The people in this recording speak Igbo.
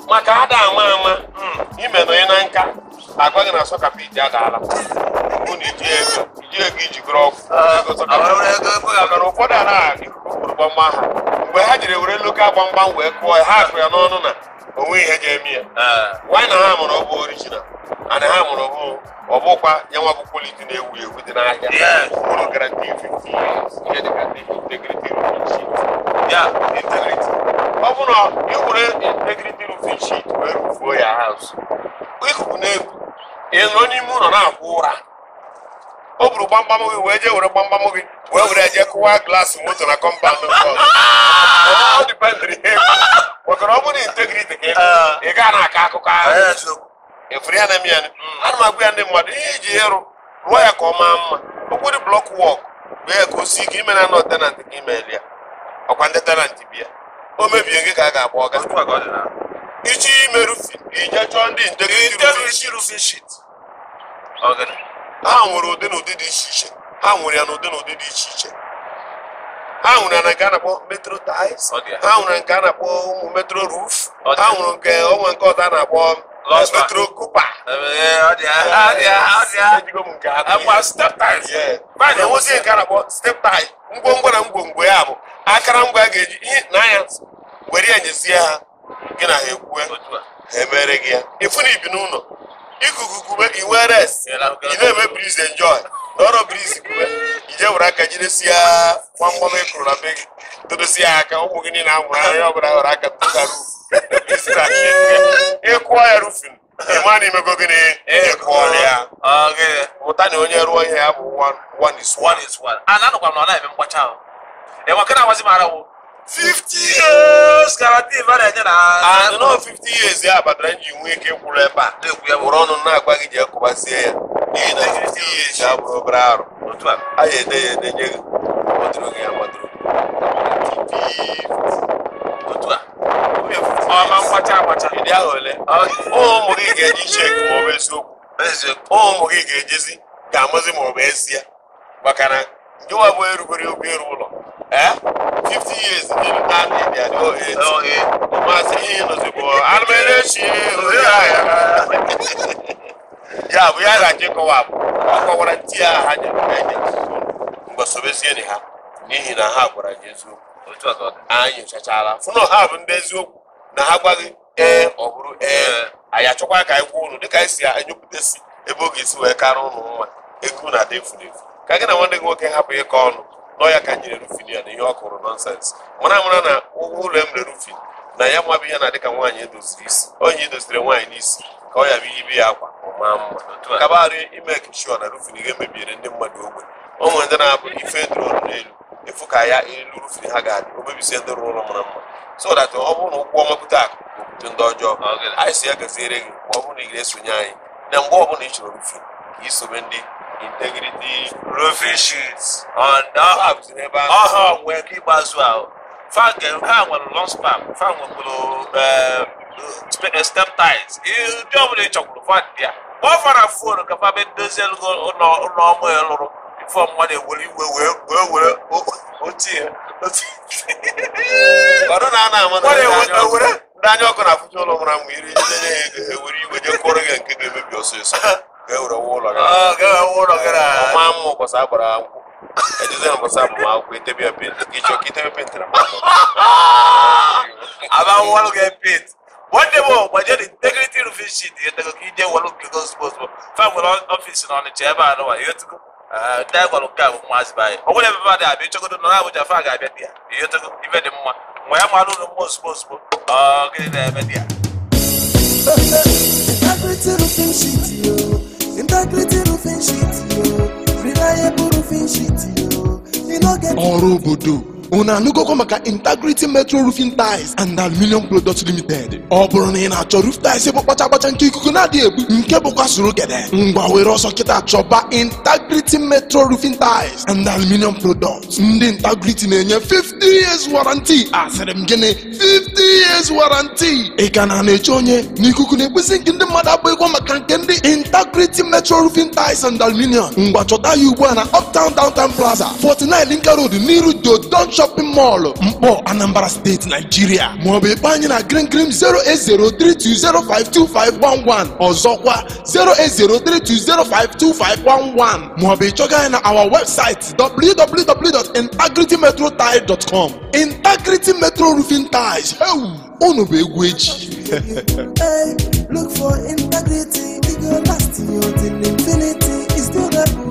Maka ada ama ama ime nọ na nka agwa gị na sọkapiti adaala bụ na iji ego iji gụrụ ọgwụ maka na ụfọdụ anaghị ikuku kwuru gbamgbam ha mgbe ha jiri were lokal gbamgbam wee kụọ ya ha akụ ya n'ọnụ na onwe ihe ga-eme ya nwaanyị na ha mụrụ ọ bụ original ana ha mụrụ ọ bụkwa ya nwa bụ quality na-ewu ewu dị n'ahịa ụlọ guarantee 50 years ihe dị ka integrity roofing sheet ya integrity ọ bụ na ị were integrity roofing sheet wee rufuo ya house ikuku na-ebu ị nọ n'ime ụlọ na-akwụ ụra o buru gbamgbam gị wee jee were gbamgbam gị wee were jee kụwa glaasị moto na kọmpaụnd nke ọzọ ọ dịpendịrị ihe maka na ọ bụrụ integrity ka ị gaa na-akọ akụkọ ahụ efuru ya na emi ya ana m agwa ya ndị mmadụ ihe iji ịrụ rụọ ya ka ọ maa mma okpuru blọk wọk bụ ya ka o si ike ime na nọ tenant ka ime ya ọkwa ndị tenant bịa o mebie gị ka a ga-agba ọga ichi ime rufin ije chọọ ndị integrity roofing sheet ha nwere ụdị na ụdị dị iche iche ha nwere ya n'ụdị na ụdị dị iche iche ha nwere ya na nke a na-akpọ metro tiles ha nwere nke a na-akpọ ụmụ metro roof ha nwere nke onwe nke ọzọ a na-akpọ metro kupa enwezi nke a na-akpọ step tile ngwongwo na ngwongwo ya bụ akara ngwa a ga-eji ihe n'anya were ya nyezie ha gị na ha ekwue ha emere gị ya ịfụ na ibi n'ụlọ ikuku kube iwe res ị na-eme breeze enjoy n'ọrụ breeze kube ije were aka jidesie gbamgbam ị kụrụ na be gị dodosie ya aka ụmụ gị niile amụrụ anya ọbụla hụrụ aka tụta ruf ịkụọ ya rufin ịma na imego gịnị ịkụọla ya mụta na onye rụọ ihe ya bụ one is one is one a na-anụkwa m na ọ na-eme mgbacha ahụ enwe na awazi m ara wụ 50 years guarantee va na-enye na and no 50 years ya batara nji nwee ike kwụrụ ebe a wụrụ ọnụ na-agwa gị jee kụbasie ya n'ihi na 50 years ya bụrụ obere arụ a ya ede ya ede nye gị kwadoro gị ya kwadoro otu a ọma mgbacha agbacha ịdị ahụ ole ụmụ gị ga-eji cheki ma ọ bụ eziokwu ụmụ gị ga-ejezi ga-amazi ma ọ bụ ezie maka na ndị nwa bụ erugoro okwu eru ụlọ 50 years nínú tàbí ìdí àdó eight maazị ihe nọzi bụ anụmerechi ya bụ ya ga-achọ ịkọwa bụ ọ kọwara ntị ya ha nyere enye mgbe sobezie ha n'ihi na ha gwara gị eziokwu anyị nyochachala fụnụ ha bụ ndị eziokwu na ha gwaghị ee ọ bụrụ ee anyị achọkwa ka anyị kwuo ụnụ dịka anyị si anyụpụtasị ebe ọ ga-esi wee kara ụnụ mma ego na-adị efu efu ka gị na nwanne gị nwoke hapụ ịkọ ọnụ n'ọya ka nyere rufin ya na ihe ọ kụrụ nọnsens mara amara na ụgwọ ụlọ emere rufin na ya mabụ ihe na-adị ka nwaanyị edoziri isi onye edoziri nwaanyị n'isi ka ọ ya bụ ibe ya akwa ọ maa mma kabarụ ime sure na rufin ihe mebiere ndị mmadụ ogbe o nwere ndị na-abụ ife dronu n'elu efu ka ya elu rufin ha ga-adị o mebisie ndị rụrụ ụlọ mara mma so that ọ bụrụ na ụkwụ ọma bute akụ okwute ndị ọjọọ anyị si ya gaziere gị ma ọ bụrụ na ị ga-esonye anyị na mgbe ọbụla ị chọrọ rufin ka isobe ndị integrity roofing sheets on the ọha nwere nke ikpeazụ ahụ fa ha nwere long span fa nwekwuru step ties ụdị ọbụla ị chọkwuru fa dị ya ma ọ fara fonu ka fa be dozie ụlọ ọmụ ya lụrụ ife mmadụ ewere iwe wee were ochie ndị anya ọkụ na-afụcha ụlọ mara mma iri jide ya ego ha ewere iwe jee kụọrọ gị nke ga-emebi ọsịsọ ga-ewere ụlọ gị ọma mma ụbọchị a gbara nkwụ Ejizie na mbọsị agbamakwụkwọ etebe ya penti ka ịchọ ka itebe penti na mmadụ. Aba wọlụ gị penti. Nwanne m, gbaje na Integrity Roofing Sheet, ihe tego ka ije wọlụ nke gị ozugbo ozugbo. Fa nwere ọfịs na Ọnịcha ebe a nụwa, ihe tego. Ndị anyị gwara nke a bụ ụmụazị be anyị. Ọ nwere ebe mmadụ abịa ịchọgodo nọ n'Abuja, fa ga-abịa di ya. Ihe tego ife dị mma. Nwa ya mara ụlọ mma ozugbo ozugbo. Ọ gịnị na-eme di ya? Integrity Roofing Sheet, yo. Integrity Roofing Sheet, yo. Reliable roofing sheet, yo. You no get Ọrụ obodo, unu anụgokwa maka Integrity Metro Roofing Tiles and Aluminium Products Limited? Ọ bụrụ na ị na-achọ roof tiles bụ kpacha kpacha, nke ikuku na-adịghị egbu, nke bụkwa soro gede, ngwa, were ọsọ kịta chọba Integrity Metro Roofing Tiles and Aluminium Products. Ndị Integrity na-enye 50 years warranty. Asịrị m gịnị? 50 years warranty. Ị ka na na-eche onye n'ikuku na-ekwesị nke ndị mmadụ abụghịkwa maka nke ndị Integrity Metro Roofing Tiles and Aluminium. Ngwa, chọta ya ugbu a na Uptown Downtown Plaza, 49 Linka Road, n'iru Dodon Shopping Mall, Mkpọ, Anambra Steeti, Nigeria, maọbụ ịkpọ anyị na Green Green 08032052511. Ọzọkwa, 08032052511, maọbụ ịchọga anyị na our website, www.integritymetrotile.com. Integrity Metro Roofing Tiles, heu, unu bụ egwu eji. Hey, look for Integrity. It go last you till infinity. It's durable.